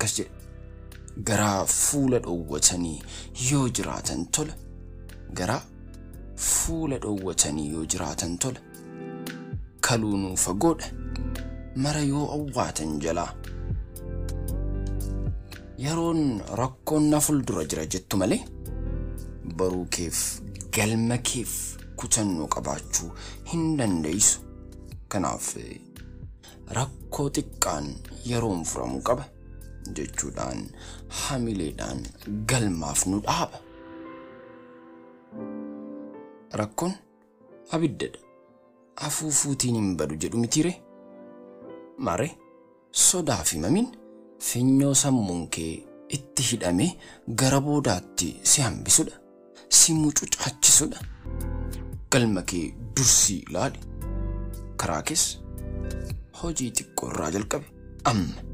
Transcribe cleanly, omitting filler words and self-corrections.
Akkas jedhe. Garaa fuula dhoowwatanii yoo jiraatan tola. Garaa fuula dhoowwatanii yoo jiraatan tola. Kaluunuu fagoodha. Mara yoo awwaatan jalaa. Yeroon rakkoon na fuuldura jira jettu malee baruu keef galma keef kutannoo qabaachuu hin dandeessu. Kanaaf rakkoo xiqqaan yeroon furamuu qaba jechuudhaan hamileedhaan galmaaf nu dhaaba. Rakkoon abiddadha. Afuufuutiin hin badu jedhu mitiire. Mare sodaa fi mamiin finyoo sammuun kee itti hidhamee gara boodaatti si hambisudha. Si mucucaachisudha. Galma kee dursii ilaali. Karaa keessa hojii xiqqoo irraa jalqabe amma.